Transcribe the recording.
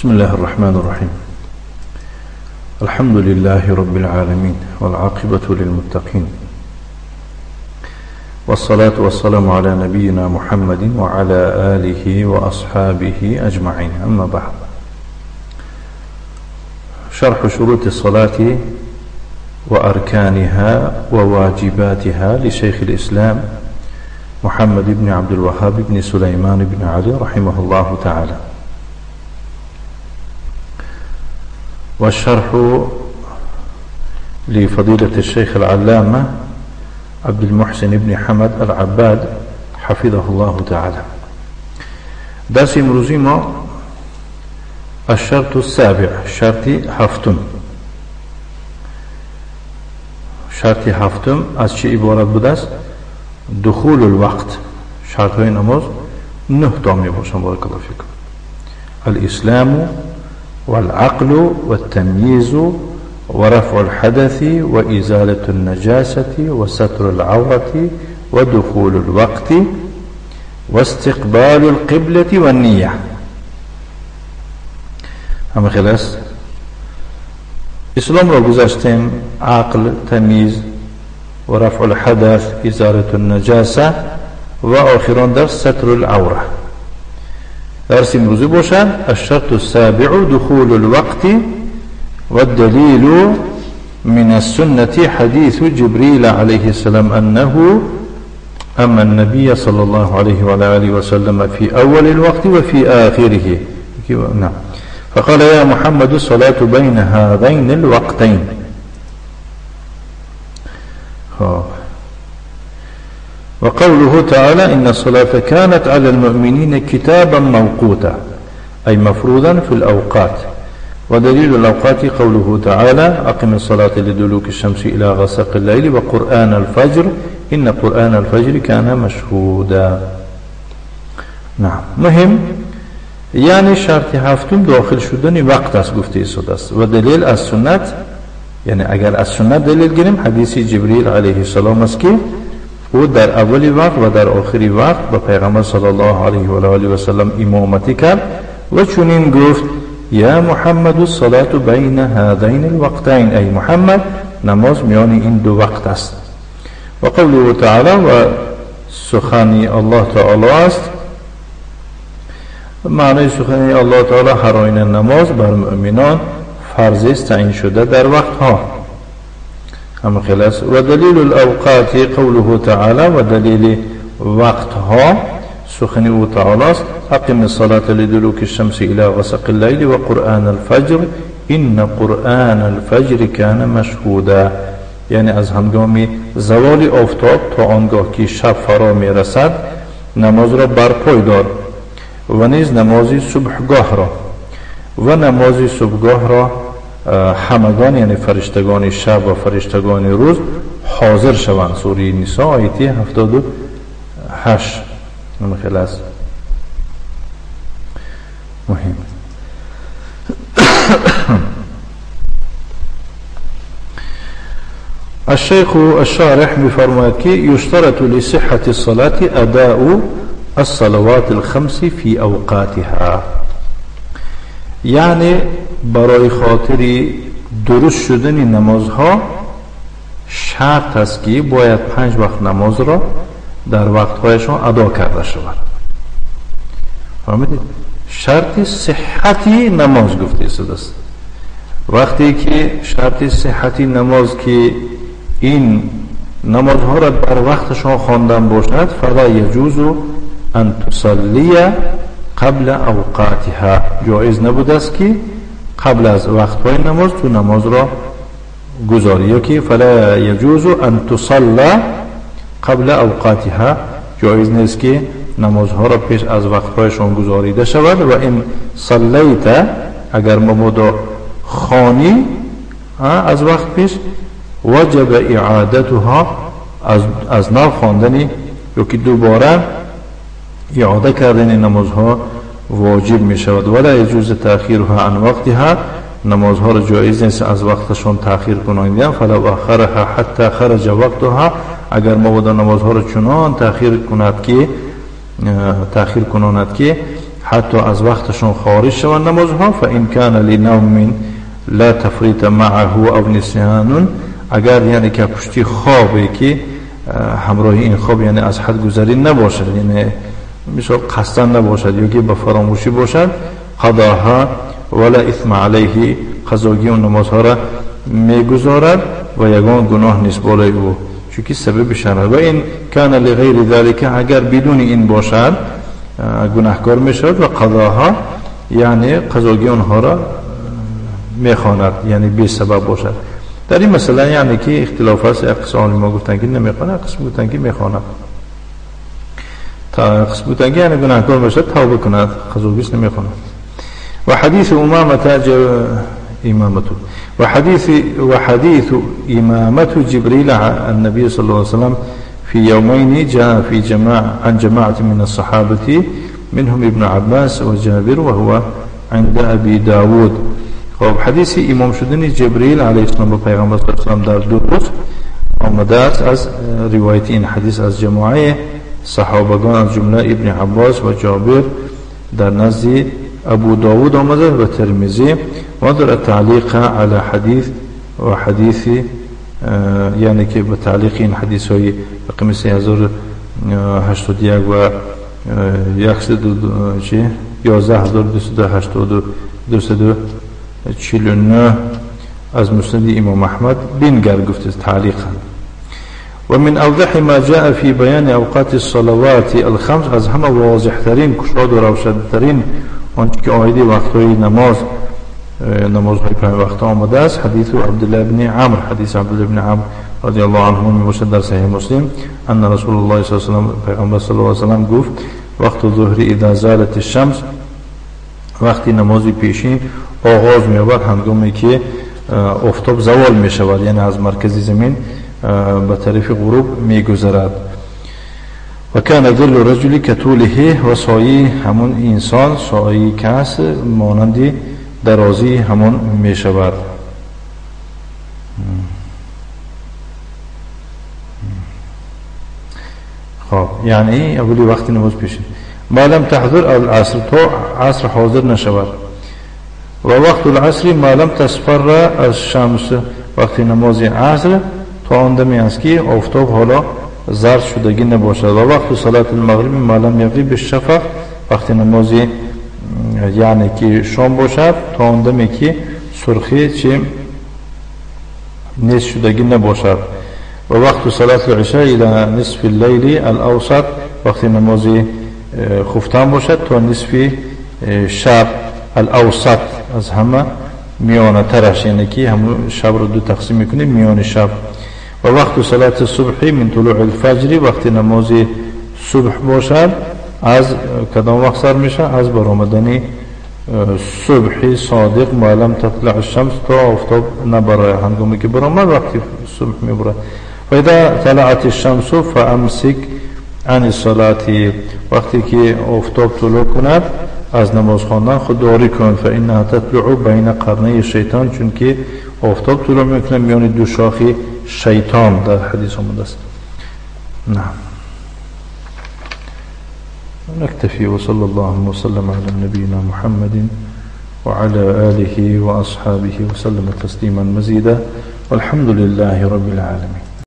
بسم الله الرحمن الرحيم. الحمد لله رب العالمين والعاقبة للمتقين والصلاة والسلام على نبينا محمد وعلى آله وأصحابه أجمعين. أما بعد، شرح شروط الصلاة وأركانها وواجباتها لشيخ الإسلام محمد بن عبد الوهاب بن سليمان بن علي رحمه الله تعالى. والشرح لفضيلة الشيخ العلامة عبد المحسن بن حمد العباد حفظه الله تعالى. درس امروزی ما الشرط السابع، شرط هفتم. شرط هفتم از چه عبارت بوده است؟ دخول الوقت. شرط های نماز 9 تا می باشند. بارک الله فیکم. الاسلام والعقل والتمييز ورفع الحدث وإزالة النجاسة وستر العورة ودخول الوقت واستقبال القبلة والنية. همه خلاص اسلام را گذاشتیم، عقل، تمیز و رفع الحدث، ازالة النجاسة و آخران در ستر العورة. درس امروزی باشد الشرط السابع دخول الوقت، والدليل من السنة حديث جبريل عليه السلام أنه أما النبي صلى الله عليه وعلى آله وسلم في أول الوقت وفي آخره. نعم. فقال يا محمد الصلاة بين هذين الوقتين. وقوله تعالى إن الصلاة كانت على المؤمنين كتابا موقوتا، أي مفروضا في الأوقات. ودليل الأوقات قوله تعالى أقم الصلاة لدلوك الشمس إلى غسق الليل وقرآن الفجر إن قرآن الفجر كان مشهودا. نعم. مهم یعنی شرط هفتم داخل شدن وقت است، گفته ایستاده است. و دلیل از سنت، یعنی اگر از سنت دلیل گیریم حدیث جبریل علیه السلام است که او در اول وقت و در آخر وقت به پیغمبر صلی الله علیه و آله و سلم امامتی کرد و چنین گفت یا محمد الصلاة بین هذین الوقتین، ای محمد نماز میان این دو وقت است. و قوله تعالی، و سخن الله تعالی است، معنی سخن الله تعالی هر آینه نماز بر مؤمنان فرض است تعیین شده در وقتها. هم خلاص. و دلیل الاوقات قوله تعالی، و دلیل وقتها سخن او تعالی است اقم الصلاة لدلوك الشمس الى غسق الليل وقرآن الفجر ان قرآن الفجر كان مشهودا. یعنی از هنگام زوال آفتاب تا آنگاه که شب فرا میرسد نماز را برپای دار، و نیز نماز صبحگاه را. و نماز صبحگاه را همگان یعنی فرشتگان شب و فرشتگان روز حاضر شوند. سوره نساء آیه 78. خلاص. مهم. الشيخ الشارح می‌فرماید که یشترط لصحة الصلاة أداء الصلوات الخمس في اوقاتها. یعنی برای خاطر درست شدن نمازها شرط است که باید 5 وقت نماز را در وقتهایشان ادا کرده شود. فهمیدید؟ شرط صحتی نماز گفته است. وقتی که شرط صحتی نماز که این نمازها را در وقتشان خواندن باشد، فلا یجوز ان تصلی قبل اوقاتها، جایز نبوده است که قبل از وقتهای نماز تو نماز را گذاری، یا که فلا یجوز ان تصلی قبل اوقاتها، جایز نیست که نمازها را پیش از وقتهایشان گذاریده شود. و این صلیت، اگر مبادا خانی از وقت پیش، وجب اعادتها، از نو خواندن یا که دوباره اعاده کردن نمازها واجب می شود. ولا یجوز تأخیرها عن وقتها، نمازها را جایز نیست از وقتشان تأخیر کنند. فلو اخرها حتی خرج وقتها، اگر مبادا نمازها را چنان تأخیر کنند که حتی از وقتشون خارج شوند نمازها. فإن كان لنوم لا تفریط معه او نسیان، اگر یعنی که پشتی خوابی که همراه این خواب یعنی از حد گذری نباشد، یعنی مثال قصدا نباشد یا که به فراموشی باشد، قضاها ولا اثم علیه، قضاگی اون نمازها را میگذارد و یگان گناه نیست بالای او، چون که سبب شرع. و این کان لغیر ذلك، اگر بدون این باشد گناهکار میشود و قضاها یعنی قضاگی آنها را میخواند، یعنی بی سبب باشد. در این مسئله یعنی که اختلاف است، قسم علما گفتن که نمیخواند، قسم گفتن که میخواند، تا قسم گفتن که یعنی گناهکار باشد توبه کند، قضاگیش نمیخواند. و حدیث امامه امامته وحديث إمامة جبريل النبي صلى الله عليه وسلم في يومين جاء في جماعة عن جماعة من الصحابة منهم ابن عباس وجابر وهو عند أبي داود. خب حدیث امام شدن جبرئیل علیه السلام به پیغمبر صلی الله علیه و سلم در دو روز آمده است. از روایت این حدیث از جماعه صحابگان از جمله ابن عباس و جابر در نزد ابو داود آمده و ترمذی. و در تعلیق علی حدیث و حدیث یعنی که به تعلیق این حدیث های رقم 3081 و 11282 از مسند امام احمد بینگر گفته تعلیقا. و من اوضح ما جاء في بیان اوقات الصلوات الخمس، از همه واضح ترین کشاد و روشن ترین آنچه که آیدی وقتهای نمازهای پنج وقت آمده است، حدیث عبدالله بن عمرو، حدیث عبدالله بن عمرو رضی الله عنه میباشد در صحیح مسلم، ان رسول الله صلی الله علیه و سلم، پیغمبر صلی الله علیه و سلم گفت وقت ظهر اذا زالت الشمس، وقتی نماز پیشین آغاز می‌یابد هنگامی که آفتاب زوال می‌شود، یعنی از مرکز زمین به طرف غروب می‌گذرد. و کان ظل الرجل کطوله، و سایه همون انسان، سایه کس مانند درازی همون می‌شود. خب یعنی اولی وقتی نماز پیشین ما لم تحضر العصر، تا عصر حاضر نشود. و وقت العصر ما لم تصفر الشمس، وقتی نماز عصر تا آن دمی است که آفتاب حالا زرد شدگی نباشد. و وقت صلات المغرب ما لم یغیب الشفق، وقتی نماز یعنی که شام باشد تا آن دمی که سرخی چه نیست شدگی نباشد. و وقت صلات العشاء الى نصف اللیل الاوسط، وقتی نماز خفتان باشد تا نصف شب الاوسط، از همه میانه ترش، یعنی که همون شب رو دو تقسیم میکنیم، میان شب. و وقت صلات صبح من طلوع الفجر، وقتی نماز صبح باشد از کدام وقت سر میشه؟ از برآمدن صبح صادق ما لم تطلع الشمس، تا آفتاب نبرای، هنگامی که برآمد وقتی صبح میبره. و اذا طلعت الشمس فامسک عن الصلاة، وقتی که آفتاب طلوع کند از نماز خواندن خودداری کن. فانها تطلع بین قرنی شیطان، چون که آفتاب طلوع میکنه میان دو شاخ شیطان، در حدیث آمده است. نعم نكتفي وصلى الله وسلم على نبينا محمد وعلى آله وأصحابه وسلم تسليما مزيدا، والحمد لله رب العالمين.